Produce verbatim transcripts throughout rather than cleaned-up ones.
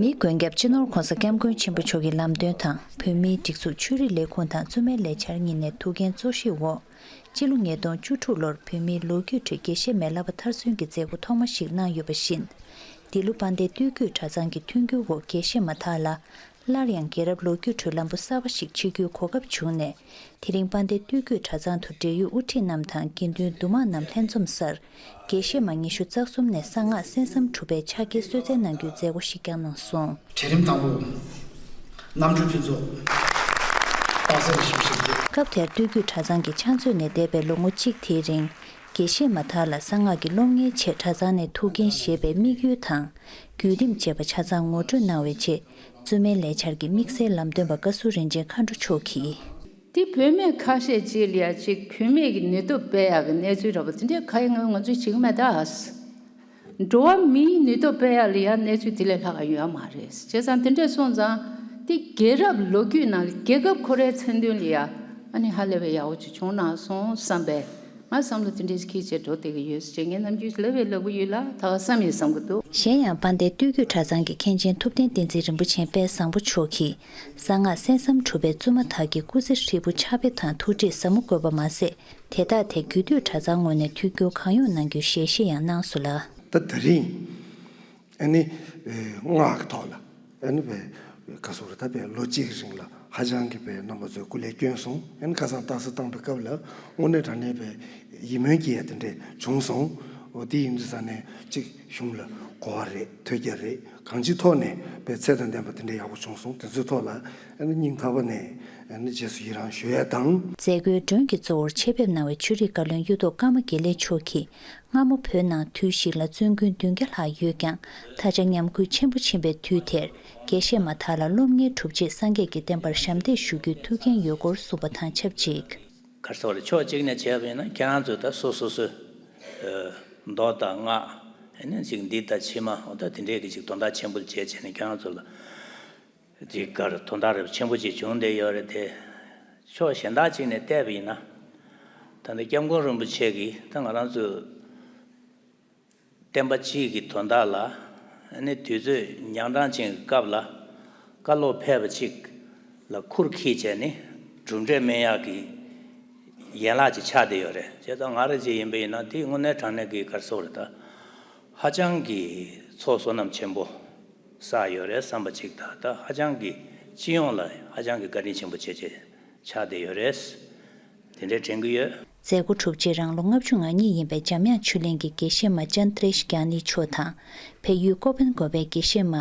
མི་མགོན་སྐྱབས་སྤྱི་ནོར་༸གོང་ས་༸སྐྱབས་མགོན་ཆེན་པོ་མཆོག་གི་ལམ་སྟོན་དང་བོད་མིའི་སྒྲིག་འཛུགས་ཆོས་རིག་ལས་ཁུངས་དང་བཙུན་མའི་ལས་འཆར་གཉིས་ནས་ཐུགས་འགན་གཙོ་བཞེས་འོག་སྤྱི་ལོ་ཉིས་སྟོང་བཅུ་དྲུག་ལོར་བོད་མིའི་ལོ་རྒྱུས་ཁྲོད་དགེ་བཤེས་མའི་བསླབ་པ་མཐར་སོན་གྱི་མཛད་སྒོ་ཐོག་མ་ཞིག་གནང་ཡོད་པ་བཞིན། འདི་ལོ་དཔལ་ལྡན་སྟོད་བརྒྱུད་གྲྭ་ཚང་གི་མཐུན་འགྱུར་འོག་དགེ་བཤེས་མ་དག་ལ་སླར་ཡང་རྒྱལ་རབས་ལོ་རྒྱུས་ཁྲོད་ལམ་བུ་གསར་པ་ཞིག་ཕྱེ་རྒྱུའི་གོ་སྐབས་བྱུང་ནས། དེ་རིང་དཔལ་ལྡན་སྟོད་བརྒྱུད་གྲྭ་ཚང་དུ་འབྲེལ་ཡོད་དབུ་ཁྲིད་རྣམས་དང་དགེ་འདུན་འདུས་མང་རྣམས་ལྷན་འཛོམས་སར། དགེ་བཤེས་མ་ཉི་ཤུ་རྩ་གསུམ་ནས་གསང་སྔགས་གསན་བསམ་གྲུབ་པའི་ཕྱག་འཁྱེར་གསོལ་སྩལ་གནང་རྒྱུའི་མཛད་སྒོ་ཞིག་ཀྱང་གནང་སོང་། གྲལ་རིམ་དང་པོ། རྣམ་གྲོལ་ཕུན་ཚོགས། སྟག་གཟིག་ཞིབ་བཤེར་རྒྱས། སྐབས་དེར་སྟོད་བརྒྱུད་གྲྭ་ཚང་གི་ཕྱག་མཛོད་ནས་འདས་པའི་ལོ་ངོ་གཅིག་དེའི་རིང་། དགེ་བཤེས་མ་དག་ལ་གསང་སྔགས་ཀྱི་སློབ་གཉེར་ཆེད་གྲྭ་ཚང་ནས་ཐུགས་འགན་བཞེས་པའི་དམིགས་ཡུལ་དང་། བརྒྱུད་རིམ་བཅས་པ་ཆ་ཚང་ངོ་སྤྲོད་གནང་བའི་རྗེས། བཙུན་མའི་ལས་འཆར་གྱི་དམིགས་བསལ་ལམ་སྟོན་པ་བཀའ་ཟུར་རིན་ཆེན་མཁའ་འགྲོ་མཆོག་གིས། འདི་བུད་མེད་ཁ་ཤས་ཅིག་ལ་ཡ་ཅིག་བུད་མེད་ཀྱི་ནུས་སྟོབས་སྤེལ་ཡག་གི་གནས་ཚུལ་འདྲ་པོ་དེ་འདྲའི་ག་ཡི་ང་ང་ཚོས་བྱེད་ཀྱི་མེད་ད། འགྲོ་བ་མིའི་ནུས་སྟོབས་སྤེལ་ཡག་ལ་ཡ་གནས་ཚུལ་དེ་ལས་ལྷག་ག་ཡོད་མ་རེད། བྱས་ཙང་དེ་འདྲས་སོང་ཙང་འདི་རྒྱལ་རབས་ལོ་རྒྱུས་ནང་ལ་རྒྱལ་ཁབ་ཁོ་རའི་མཚན་དོན་ལ་ཡ་ཨ་ནི་ཧ་ལས་པའི་ཡག་པོ་ཅིག་བྱུང་ན་སོང་བསམ་པས། ང་བསམ་བློ་དེ་འདྲའི་ཁྱེར་བྱས་འགྲོ་བསྡད་ཀྱི་ཡོད་ཟེར་ངས་ནམ་རྒྱུན་ལབ་བས་ལབ་གི་ཡོད་ལ་ད་ག་བསམ་ཡས་བསམ་གི་འདུག་གཞན་ཡང་དཔལ་ལྡན་སྟོད་བརྒྱུད་གྲྭ་ཚང་གི་མཁན་ཆེན་ཐུབ་བསྟན་བསྟན་འཛིན་རིན་པོ་ཆེ་དཔལ་བཟང་པོ་མཆོག་གིས་གསང་སྔགས་གསན་བསམ་གྲུབ་པའི་བཙུན་མ་དག་གི་སྐུ་ཚེ་ཧྲིལ་པོ་ཕྱག་དཔེ་དང་ཐུགས་ཁྲིད་ཟབ་མོ་བཀོད་པ་མ་ཟད། དེ་དག་ཐད་རྒྱུད་སྟོད་གྲྭ་ཚང་ངོས་ནས་མཐུན་འགྱུར་གང་ཡོང་གནང་རྒྱུའི་ཞལ་བཞེས་ཡང་གནང་སོང་ལ། ད་དེ་རིང་ཨ་ནི་སྔགས་ཀྱི་ཐོག་ལ། ཨ་ནི་བས་ག་སོགས་རེད་ད་བས་ལོ་གཅིག་གི་རིང་ལ་ཧ་ཅང་གི་བས་རྣམ་པ་ཚོས་སྐུ་ལས་བསྐྱོན་སོང་། ཨ་ནི་ཁ་སང་རྟགས་གསལ་བཏང་པའི་སྐབས་ལ་དངོས་གནས་དྲང་གནས་བས་ཡིད་སྨོན་སྐྱེ་ཡ་དེ་འདྲས་བྱུང་སོང་། འོ་དེ་ཡིན་དུས་ས་ནས་གཅིག་གཞུང་ལ་གོ་བ་རེད་ཐོས་རྒྱ་རེད་གང་ཅིའི་ཐོག་ནས་བས་ཚད་དང་ལྡན་པ་དེ་འདྲས་ཡག་པོ་བྱུང་སོང་། དེ་ཚོའི་ཐོག་ལ་ཨ་ནི་སྙིང་ཐག་པ་ནས་ཨ་ནི་རྗེས་སུ་ཡི་རང་ཞུ་ཡ་དང་། མཛད་སྒོའི་མགྲོན་གྱི་གཙོ་བོར་ཆེད་ཕེབས་གནང་བའི་ཆོས་རིག་བཀའ་བློན་གཡུ་ཐོག་ཀརྨ་དགེ་ལེགས་མཆོག་གིས། སྔ་མོ་བོད་ནང་དུས་ཤིག་ལ་བཙུན་དགོན་བདུན་བརྒྱ་ལྷག་ཡོད་ཀྱང་ད་ཆ་ཉམས་རྒུད་ཆེན་པོ་ཕྱིན་པའི་དུས་དེར་དགེ་བཤེས་མ་དག་ལ་སློབ་གཉེར་གྲུབ་རྗེས་སངས་རྒྱས་ཀྱི་བསྟན་པར་ཞབས་འདེགས་ཞུ་རྒྱུའི་ཐུགས་འགན་ཡོད་སྐོར་གསུངས་པ་དང་ཆབས་ཅིག་ག་རེ་ཟེར་བ་རེད། ཕྱོགས་གཅིག་ནས་བྱས་པ་ཡིན་ན་ཁྱེད་རང་ཚོས་ད་སོ་སོ་སོའི་མདོ་དང་སྔགས་ཨ་ནི་ཅིག་འདི་ད་ཕྱི་མ་འོ་ད་དེ་འདྲའི་གི་ཅིག་དོན་དག་ཆེན་པོ་བྱས་བྱས་ནས་ཁྱེད་རང་ཚོ་ལ། དེ་གར་དོན་དག་རེ་ཆེན་པོ་ཅིག་བྱུང་བསྡད་ཡོད་རེད་དེ། ཕྱོགས་གཞན་དག་ཅིག་ནས་བལྟས་པ་ཡིན་ན། ད་ལྟ་སྐྱབས་མགོན་རིན་པོ་ཆེ་གིས་ད་ང་རང་ཚོའི་བསྟན་པ་སྤྱིའི་གི་དོན་དག་ལ་ཨ་ནི་དུས་ཚོད་ཉག་ཕྲ་ཅན་གྱི་སྐབས་ལ་བཀའ་སློབ་ཕེབས་པ་ཅིག་ལ་ཁུར་འཁྱེར་བྱས་ནས་གྲུབ་འབྲས་སྨིན་ཡག་གི་ཡན་ལག་ཅིག་ཆགས་བསྡད་ཡོད་རེད། བྱས་ཙང་ང་རང་ཅིག་ཡིན་པ་ཡིན་ན་དེ་དངོས་གནས་དྲང་གནས་ཀྱི་ག་རེ་ཟེར་དགོས་རེད་ད། ཧ་ཅང་གི་ཚོགས་བསོད་ནམས་ཆེན་པོ། བསགས་ཡོད་རེད་བསམ་པ་ཅིག་དང་ད་ཧ་ཅང་གི་སྤྱི་ཡོངས་ལ་ཧ་ཅང་གི་བཀའ་དྲིན་ཆེན་པོ་བྱེད་ཆེད་ཆགས་བསྡད་ཡོད་རེད། དེ་འདྲའི་དྲན་གྱི་ཡོད། མཛད་སྒོ་གྲུབ་རྗེས་རང་ལོ་ལྔ་བཅུ་ང་གཉིས་ཡིན་པའི་འཇམ་དབྱངས་ཆོས་གླིང་གི་དགེ་བཤེས་མ་ཅན་ཏྲེཤ་རྒྱ་ནི་མཆོག་དང་བལ་ཡུལ་ཀོ་པན་གོ་པའི་དགེ་བཤེས་མ་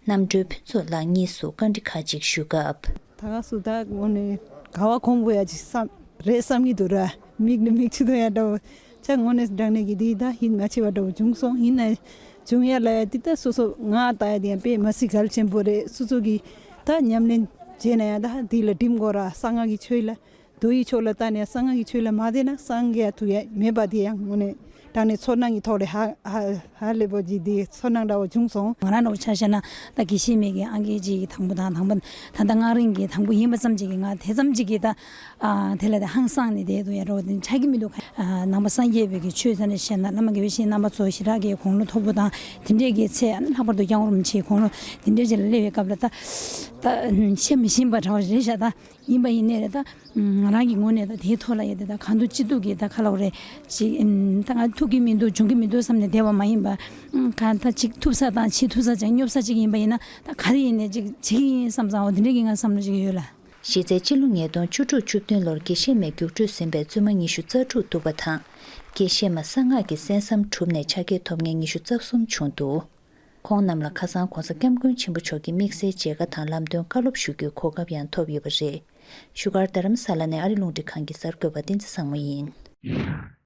རྣམ་གྲོལ་ཕུན་ཚོགས་ལགས་གཉིས་སུ་བཀའ་འདྲི་ཁག་ཅིག་ཞུས་སྐབས། ད་ག་སུ་ད་དངོས་གནས་ག་བ་གོང་བུ་ཡ་ཅིག་བསམ་རེད་བསམ་གྱི་འདུག་ར། མིག་ནི་མིག་ཆུ་དོན་ཡ་འདྲ་བོ། ཅག་དངོས་གནས་དྲང་གནས་ཀྱི་འདི་ད་ཡིད་མ་ཆེས་པ་འདྲ་བོ་བྱུང་སོང་། ཡིན་ན་བྱུང་ཡ་ལ་ཡ་འདི་ད་སོ་སོ་ང་ལྟ་ཡ་དེ་ཡང་དཔེ་མ་སྲིད་གལ་ཆེན་པོ་རེད། སོ་སོ་གི་ད་ཉམས་ལེན་བྱས་ན་ཡང་ད་འདི་ལ་སྒྲིམ་དགོས་ར། གསང་སྔགས་ཀྱི་ཆོས་ལ་མདོ་ཡི་ཆོས་ལ་ལྟ་ནས་གསང་སྔགས་ཀྱི་ཆོས་ལ་མ་བསྡད་ན་སངས་རྒྱས་ཐུབ་ཡ་མེད་པ་དེ་ཡང་དངོས་གནས་དྲང་གནས་ཚོར་སྣང་གི་ཐོག་ལས་ཧ་ཧ་ཧ་ལས་པོ་ཅིག་འདི་ཚོར་སྣང་འདྲ་བོ་བྱུང་སོང་། ང་རང་འདྲ་བོ་ཆ་བཞག་ན་ད་དགེ་བཤེས་མའི་གི་ཨང་ཀི་ཅིག་གི་དང་པོ་དང་དང་པོ་ད་ལྟ་སྔགས་རིང་གི་དང་པོ་ཡིན་པ་ཙམ་ཅིག་གི་ང་དེ་ཙམ་ཅིག་གི་ད། ཨ་དེ་ལ་དེ་ཧང་སངས་ནས་བསྡད་འདུག་ཡ་རོ། དེ་ཆགས་ཀྱི་མི་འདུག་ཨ་ནང་པ་སངས་རྒྱས་པའི་གི་ཆོས་ཟེར་ནས་བཤད་ན་བླ་མ་དགེ་བའི་བཤེས་རྣམ་པ་ཚོ་ཞི་དྲག་གི་དགུང་ལོ་མཐོ་པོ་དང་དེ་འདྲས་ཀྱི་ཚེ་ཨ་ནི་ལྷག་པར་དུ་སྐྱབས་མགོན་རིན་པོ་ཆེའི་དགུང་ལོ་དེ་འདྲས་ཅིག་ལ་སླེབས་པའི་སྐབས་ལ་ད་ད་བཤད་མི་ཤེས་པ་འདྲ་བ་རེད་ཤག་ད་ཡིན་པ་ཡིན་ནའི་རེད། ད་ང་རང་གི་ངོས་ནས་ད་དེའི་ཐོག་ལ་ཡོད་དེ་ད་གང་ཐུབ་ཅི་ཐུབ་ཀྱིས་ད་ཁ་ལོག་རེད་ཅིག་ད་ང་ཐུབ་ཀྱི་མི་འདུག་འབྱུང་གི་མི་འདུག་བསམ་ནས་བསྡད་པ་མ་ཡིན་པ་གང་ད་ཅིག་ཐུབ་ས་དང་བྱེད་ཐུབ་ས་ཅིག་སྙོབ་ས་ཅིག་ཡིན་པ་ཡིན་ན་ད་ག་རེ་ཡིན་ནའི་ཅིག་བྱེད་ཀྱི་ཡིན་བསམ་བསམ་འོ་དེ་འདྲས་ཀྱི་ང་བསམ་བློ་ཅིག་ཡོད་ལ། གཞི་རྩའི་སྤྱི་ལོ་ཉིས་སྟོང་བཅུ་དྲུག་བཅུ་བདུན་ལོར་དགེ་བཤེས་མའི་རྒྱུགས་སྤྲོད་ཟིན་པའི་བཙུན་མ་ཉི་ཤུ་རྩ་དྲུག་འདུག་པ་དང་། དགེ་བཤེས་མ་གསང་སྔགས་ཀྱི་གསན་བསམ་གྲུབ་ནས་ཕྱག་འཁྱེར་ཐོབ་མཁན་ཉི་ཤུ་རྩ་གསུམ་བྱུང་འདུག་ཁོང་རྣམས་ལ་ཁ་སང་༸གོང་ས་༸སྐྱབས་མགོན་ཆེན་པོ་མཆོག་གི་དམིགས་བསལ་མཇལ་ཁ་དང་ལམ་སྟོན་བཀའ་སློབ་ཞུ་རྒྱུའི་གོ་སྐབས་ཡང་ཐོབ་ཡོད་པ་རེད། བཞུགས་སྒར་རྡ་རམ་ས་ལ་ནས་ཨ་རི་རླུང་འཕྲིན་ཁང་གི་གསར་འགོད་པ་བསྟན་འཛིན་བཟང་མོ་ཡིན།